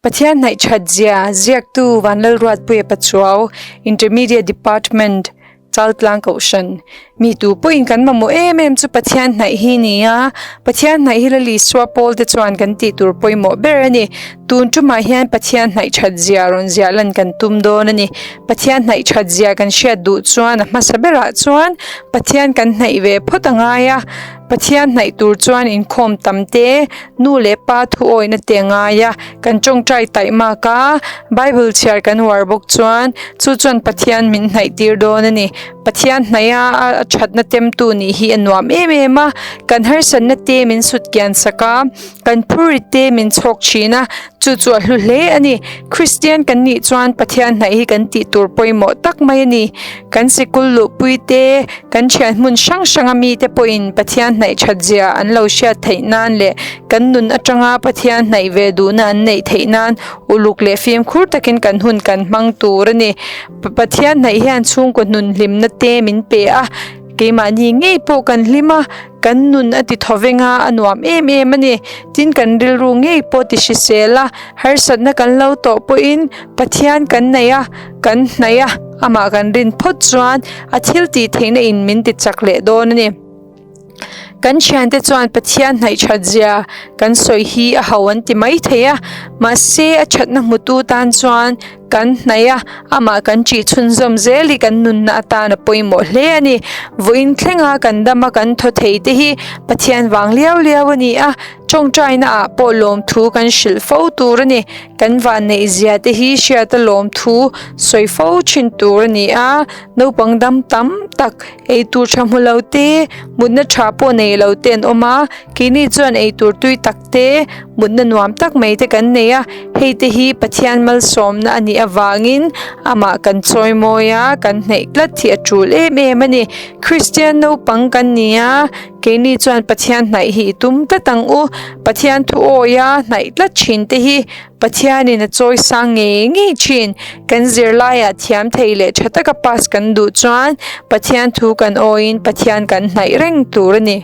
Pathian hnaih that zia ziaktu Vanlalruatpuia Pachuau, Intermediate Department, Chaltlang Kohhran. Mi tu pawhin kan mamawh em em chu Pathian hnaih hi ni a, Pathian hnaih hi Lal Isua pawl te chuan kan tih tur pawimawh ber a ni. Tun tumah hian Pathian hnaih that zia rawn ziah lan kan tum dawn a ni. Pathian hnaih that zia kan hriat duh chuan a hmasa berah chuan Pathian kan hnaih ve phawt a ngai a, Pathian hnaih tur chuan inkhawm tam te, nu leh pa thu awihna te a ngai a, kan tawngtai taih mak a, Bible chhiar kan uar bawk chuan chu chuan Pathian min hnaih tir dawn a ni. Pathian hnaih a a thatna temtu nih hi a nuam em em a, kan harsatna te min sut kian sak a, kan phurrit te min chhawk thin a, chu chu a hlu hle a ni. Kristian kan nih chuan Pathian hnaih hi kan tih tur pawimawh tak mai a ni. Kan sikul luhpui te, kan thian hmun hrang hranga mite pawhin Pathian hnaih that zia an lo hriat theih nan leh kan nun atanga Pathian hnaih ve duhna an neih theih nan uluk leh fimkhur takin kan hun kan hmang tur a ni. Pathian hnaih hian chhungkaw hnun hlimna te min pe a, keimahni ngei pawh kan hlim a, kan nun a ti thaw veng a, a nuam em em a ni. Tin kan rilru ngei pawh ti hrisel a, harsatna kan lo tawh pawhin Pathian kan nei a, kan hnaih a, amah kan rin phawt chuan a thil tih theihna in min ti chak leh dawn a ni. Kan thiante chuan Pathian hnaih that zia kan sawi hi a ho an ti mai thei a, mahse a thatna hmutu tan chuan kan hnaih a, amah kan ṭih chhunzawm zel hi kan nunna atan a pawimawh hle a ni. Vawiin thlenga kan dama kan thaw thei te hi Pathian vang liau liau a ni a, Tawngtaina ah pawh lawmthu kan hrilh fo tur a ni. Kan vanneih zia te hi hriata lawmthu sawi fo thin tur a ni a. Naupang dam tam tak eitur tha hmu lo te, mutna tha pawh nei lo te an awm a. Keini chuan eitur tui tak te, mutna nuam tak mai te kan nei a. Hei te hi Pathian malsawmna a nih avangin amah kan chawi mawi a, kan hnaih tlat hi a tul em em a ni. Kristian naupang kan ni a. Keini chuan Pathian hnaih hi i tum tlat ang u. Pathian thu awia hnaih tlat thin te hi Pathianin a chawi sang ngei ngei thin. Kan zirlaiah thiam thei leh tha taka pass kan duh chuan Pathian thu kan awiin Pathian kan hnaih reng tur a ni.